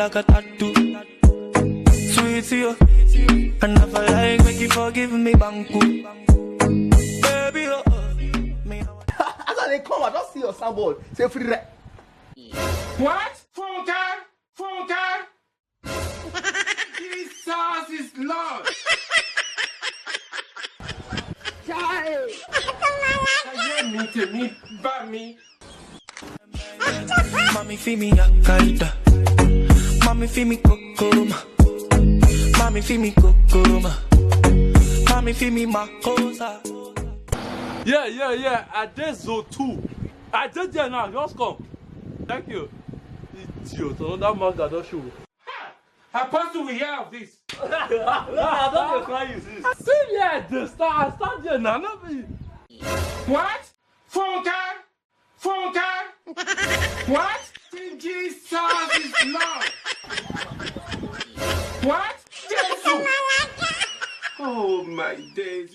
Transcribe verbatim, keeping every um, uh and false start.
Like a tattoo. Sweet you. I never like make you forgive me, Banku. Baby, oh, oh, me. As I dey come, I don see your soundboard. Say free rep. What? Funke? Funke? Jesus is Lord. Ayé mi tèmi bá mi. Mommy feel me a kaida. Mommy feel me kokoroma. Mommy feel me kokoroma. Mommy feel me makosa. Yeah, yeah, yeah. I dey zone two. I dey there now. Just come. Thank you. Idiot. Another man that don show. Apostle will hear of this. I don dey cry you since. See me, I dey stand. I stand there now. No be. What? Funke? Funke? What? Jesus is Lord. What? Jesus. Oh my days.